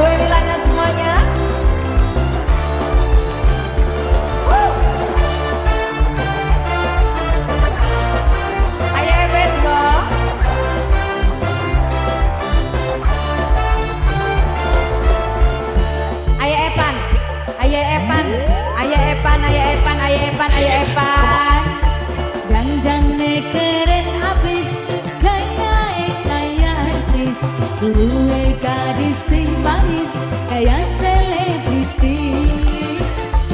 Duwe Milana semuanya. Ayah Pedro. Ayah Evan, Ayah Evan, Ayah Evan, Ayah Evan, Ayah Evan, Ayah Evan. Gandane keren abis, kaya kaya artis, duwe gadis sing manis, kaya selebriti.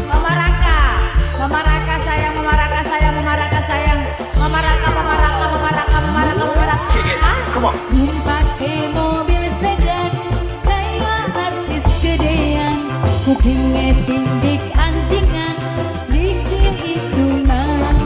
Mama Raka, Mama Raka sayang, Mama Raka sayang, Mama Raka sayang, Mama Raka, Mama Raka, Mama Raka, Mama Raka, Mama Raka. Come on. Numpake mobil sedan, kaya artis gedean, kupinge tindik antingan, dikir hitungan.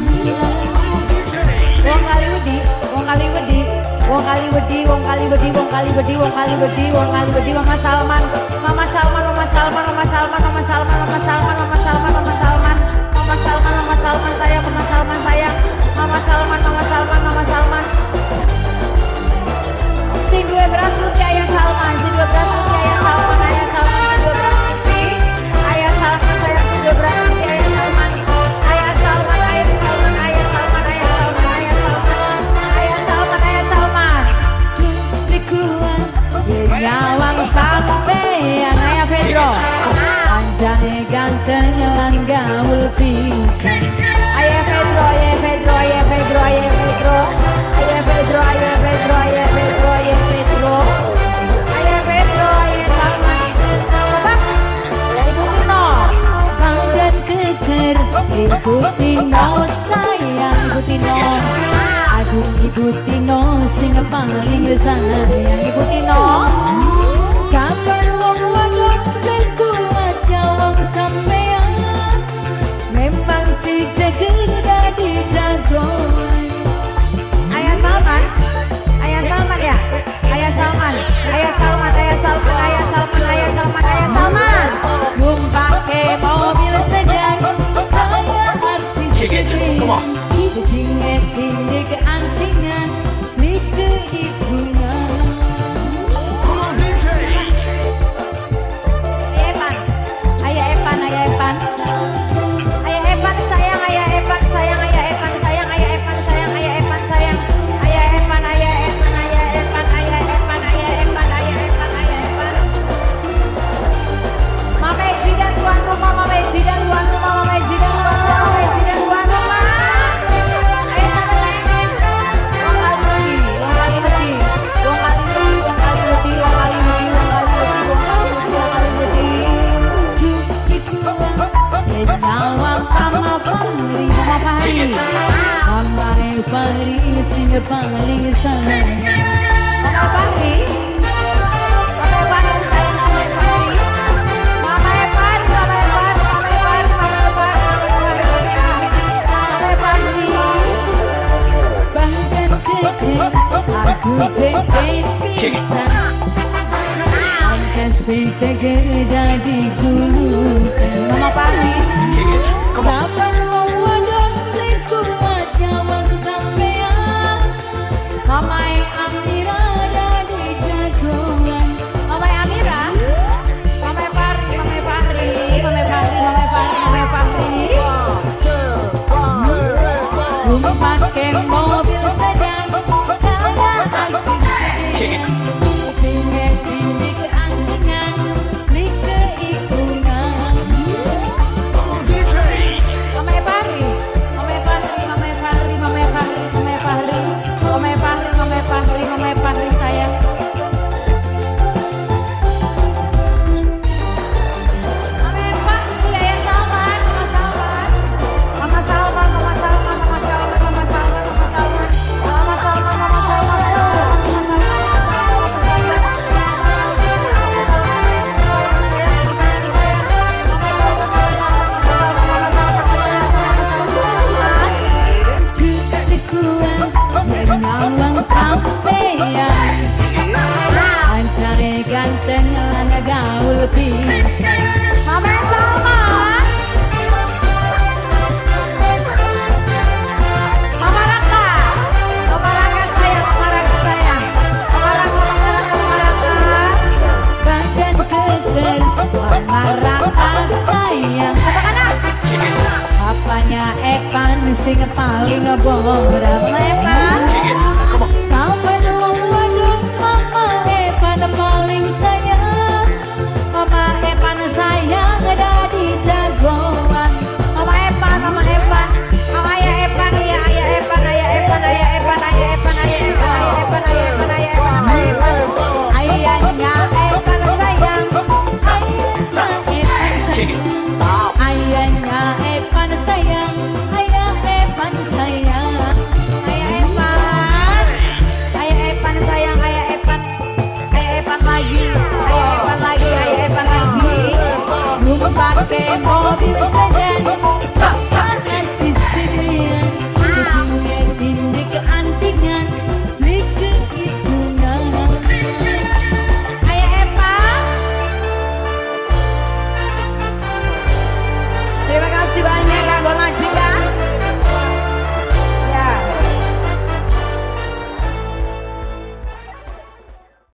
Wong kali wedi, wong kali wedi, wong kali wedi, wong kali wedi, wong kali wedi, wong kali wedi, wong kali wedi, Mama Salman, Mama Salman, Mama Salman, Mama Salman, Mama Salman, Mama Salman, Mama Salman, Mama Salman, Mama Salman, Mama Salman sayang, Mama Salman sayang, Mama Salman, Mama Salman, Mama Salman. Sing duwe beras putih Ayah Salman, sing duwe beras putih Ayah Salman, Ayah Salman, sing duwe beras putih, Ayah Salman sayang, sing duwe beras putih Ayah Salman, Ayah Salman, Ayah Salman, Ayah Salman, Ayah Salman, Ayah Salman, Ayah Salman, Ayah Salman. Likuan nyawang sampean Ayah Pedro, anjane ganteng lan gaul pisan. Ayah Pedro, Ayah Pedro, Ayah Pedro, Ayah Pedro, Ayah Pedro, Ayah Pedro, Ayah Pedro, Ayah Pedro, Ayah Pedro, Ayah Salman. Bapak, Ibu Tino, Badan keker Ibu Tino sayang, Ibu Tino. Aku Ibu Tino sing paling sayang, Ibu Tino. Sabar wong wadon kuat nyawang sampean, memang si ceker dadi jagoan. Ayah Salman, Ayah Salman ya, Ayah Salman, Ayah Salman, Ayah Salman, Ayah Salman, Ayah Salman, Ayah Salman. Numpake mobil sedan, kaya artis gede, kupinge tindik antingan, like hitungan. Evan, Ayah Evan, Ayah Evan, Ayah Evan sayang, Ayah Evan sayang, Ayah Evan sayang, Ayah Evan sayang, Ayah Evan sayang, Ayah Evan, Ayah Evan, Ayah Evan, Ayah Evan, Ayah Evan, Ayah Evan, Ayah Evan. Mama Ezi dan tuan rumah, Mama Ezi dan tuan rumah, Mama Ezi dan tuan rumah, Mama Ezi dan tuan rumah. Ayah sayang, wong kali wedi, wong kali wedi, wong kali wedi, wong kali wedi, wong kali wedi, wong kali wedi, wong kali wedi, wong kali wedi. Nyawang Mama Fahri, Mama Fahri, Mama Fahri sing paling sayang. Mama Fahri, Mama Fahri sayang, Mama Fahri, Mama Fahri, Mama Fahri, Mama Fahri, Mama Fahri, Mama Fahri. Badan keker aku pengen pisan, pantes ceker dadi julukan. Mama Fahri, Sabar wong wadon kuat nyawang sampean, Mama Amira dadi jagoan. Mama Amira, Mama Fahri, Mama Fahri, Mama Fahri, Mama Fahri, Mama Fahri. Numpake mobil sedan, kaya artis gede, kupinge tindik antingan, like hitungan. Mama paling borak. Mama Epan Sampai wadon Mama Epan paling sayang. Mama Epan sayang dadi jagoan. Mama Epan, Mama Epan, ayah Epan, ya ayah Epan, ayah Epan, ayah Epan, ayah Epan, ayah Epan, ayah Epan, ayah Epan, ayah Epan, ayah Epan, ayahnya Epan sayang, ayahnya Epan sayang, ayah Epan sayang, ayah Epan, ayah Epan sayang, ayah Epan, ayah Epan lagi, ayah Epan lagi, ayah Epan lagi. Numpak mobil.